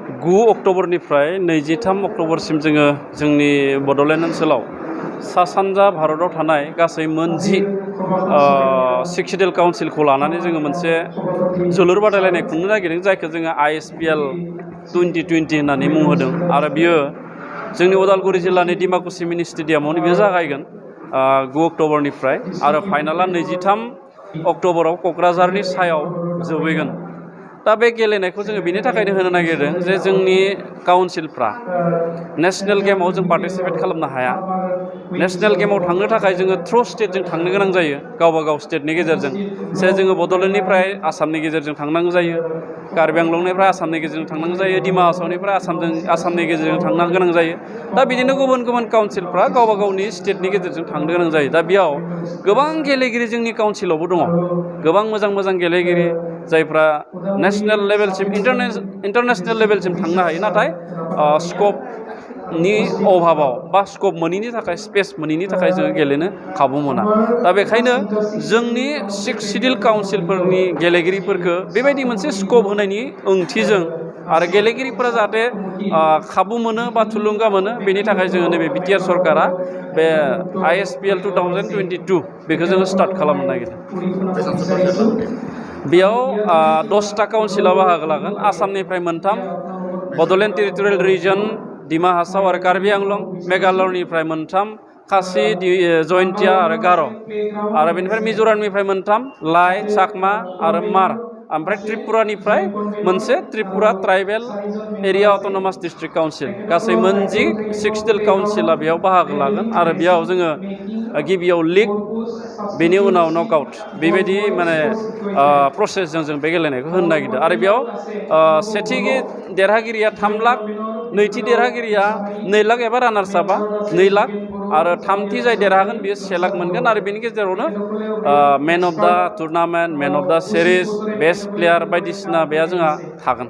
9 अक्ट'बरनिफ्राय 23 अक्ट'बरसिम जोङो जोंनि बड'लेण्ड ओनसोलाव सा सानजा भारताव थानाय गासै मोनजि सेक्सुयेल काउन्सिलखौ लानानै जोङो मोनसे जोलुर बादायलायनाय खुंनो नागिरदों, जायखौ जोङो ISPL 2020 होननानै मुं होदों। आरो बियो जोंनि उदालगुरि जिल्लानि डिमाकुसि मिनि स्टेडियामावनो बियो जागायगोन 9 अक्ट'बरनिफ्राय आरो फाइनाला 23 अक्ट'बराव क'क्राझारनि सायाव जोबहैगोन। दा बे गेलेनायखौ जोङो बेनि थाखायनो होनो नागिरदों जे जोंनि काउन्सिलफ्रा नेशनेल गेमाव जों पार्टिसिपेट खालामनो हाया। नेशनेल गेमाव थांनो थाखाय जोङो थ्रु स्टेटजों थांनो गोनां जायो, गावबा गाव स्टेटनि गेजेरजों। जोङो बड'लेण्डनिफ्राय आसामनि गेजेरजों थांनांगौ जायो, कार्बि आंलंनिफ्राय आसामनि गेजेरजों थांनांगौ जायो, डिमा हासावनिफ्राय आसामनि गेजेरजों थांनो गोनां जायो। दा बिदिनो गुबुन गुबुन काउन्सिलफ्रा गावबा गावनि स्टेटनि गेजेरजों थांनो गोनां जायो। दा बेयाव गोबां गेलेगिरि जोंनि काउन्सिलावबो दङ, गोबां मोजां मोजां गेलेगिरि जायफ्रा नेशनेल लेभेलसिम इन्टारनेशनेल लेभेलसिम थांनो हायो, नाथाय स्कपनि अभाबाव बा स्कप मोनैनि थाखाय, स्पेस मोनैनि थाखाय जोङो गेलेनो खाबु मोना। दा बेखायनो जोंनि 6 सिडिउल काउन्सिलफोरनि गेलेगिरिफोरखौ बेबायदि मोनसे स्कप होनायनि ओंथिजों आरो गेलेगिरिफोरा जाहाथे खाबु मोनो बा थुलुंगा मोनो, बेनि थाखाय जोङो नैबे बिटिआर सरकारा बे ISPL 2022 बेखौ जोङो स्टार्ट खालामनो नागिरदों। बेयाव 10टा काउन्सिलाव बाहागो लागोन। आसामनिफ्राय 3, बड'लेण्ड टेरिटरियेल रिजन, डिमा हासाव आरो कार्बि आंलं, मेघालयनिफ्राय 3, खासि, जयन्तिया आरो गार', आरो बेनिफ्राय मिज'रामनिफ्राय 3, लाइ, चाकमा आरो मार, ओमफ्राय त्रिपुरानिफ्राय मोनसे Tripura tribal area autonomous district council. गासै मोनजि सेक्सुयेल काउन्सिला बेयाव बाहागो लागोन आरो बेयाव जोङो गिबियाव लिग, बेनि उनाव नकआउट, बेबायदि माने प्रसेसजों जों बे गेलेनायखौ होनो नागिरदों। आरो बेयाव सेथि देरहागिरिया 3 लाख, नैथि देरहागिरिया 2 लाख एबा रानार्स आपआ 2 लाख, आरो थामथि जाय देरहागोन बियो 1 लाख मोनगोन। आरो बेनि गेजेरावनो man of the tournament, man of the series, best player बायदिसिना बेया जोंहा थागोन।